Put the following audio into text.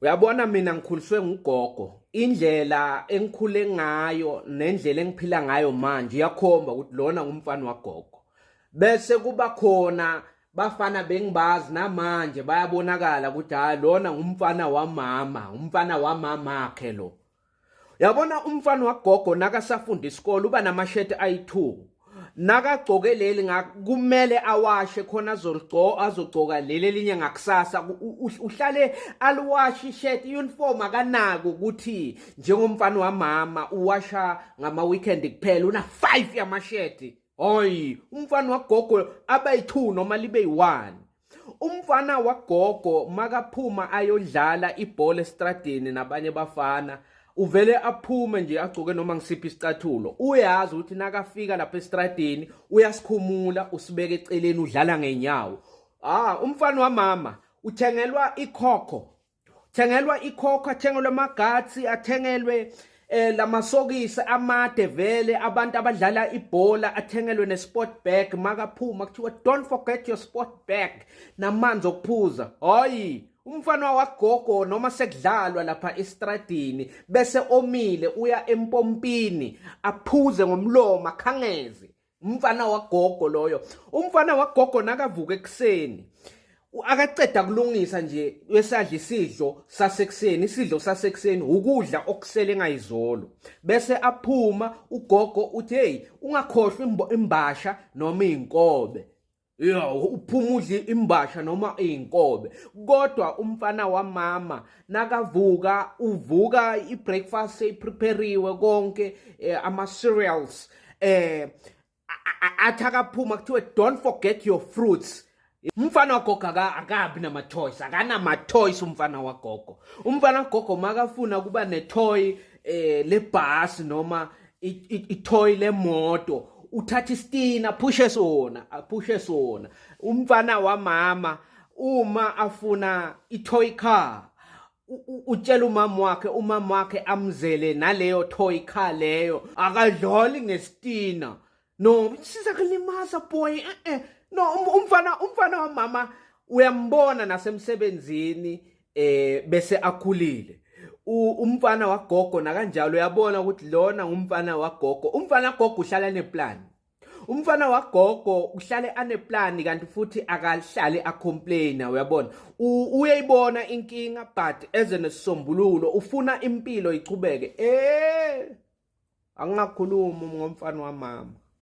Uyabona, mina ngikhuliswe ngugogo. Indlela engikhule ngayo nendlela engiphila ngayo manje iyakhomba ukuthi lona ngumfana wagogo. Bese kuba khona bafana bengibazi namanje bayabonakala ukuthi hayi, lona ngumfana wamama, umfana wamamakhe lo. Yabona, umfana wagogo nakasafunda isikole uba namasheti ayi-2. Nakagcoke leli kumele awashe khona azoligcoka, azogcoka leli elinye ngakusasa. Uhlale aliwashe isheti, uniform akanako ukuthi njengomfana wamama uwasha ngama weekend kuphela. Una 5 yamasheti. Hoyi, umfana wagogo abayi-2 noma libe yi-1. Umfana wagogo makaphuma ayodlala ibhola estradini nabanye bafana, uvele aphume nje agcoke noma ngisiphi isicathulo. Uyazi ukuthi nakafika lapha estradini uyasikhumula, usibeka eceleni, udlala ngenyawo. Ah, umfana wamama uthengelwa ikhokho, thengelwa ikhokho, athengelwe amagatsi, athengelwe lamasokisi amade vele abantu abadlala ibhola, athengelwe ne-sport bag. Makaphuma kuthiwa, "Don't forget your sport bag," namanzi okuphuza. Hayi, umfana wagogo noma sekudlalwa lapha estradini bese omile, uya empompini aphuze ngomlomo, akhangeze. Umfana wagogo loyo. Umfana wagogo nakavuka ekuseni, akaceda kulungisa nje wesadla isidlo sasekuseni. Isidlo sasekuseni ukudla okusele ngayizolo. Bese aphuma, ugogo uthi, "Hey, ungakhohlwa imbasha noma inkobe." Ya, uphuma udla imbasha noma inkobe. Kodwa umfana wamama nakavuka, uvuka i-breakfast seyiprepariwe konke, ama cereals. Athi akaphuma kuthiwe, "Don't forget your fruits." Umfana wagogo akabi nama-toys, akanama-toys umfana wagogo. Umfana wagogo makafuna kuba netoy lebhasi noma itoy lemoto, uthatha istina aphushe sona, aphushe sona. Umfana wamama uma afuna itoy car, utshela umama wakhe, umama wakhe amzele naleyo toy car leyo. Akadlali ngestina. No, siza kulimaza, boy. No, umfana wamama uyambona nasemsebenzini bese akhulile. Umfana wagogo nakanjalo uyabona ukuthi lona ngumfana wagogo. Umfana wagogo uhlala neplan. Umfana wagogo uhlale aneplan, kanti futhi akahlali acomplaina. Uyabona, uyayibona inkinga but eze nesisombululo, ufuna impilo ichubeke. Angingakhulumi ngomfana wamama.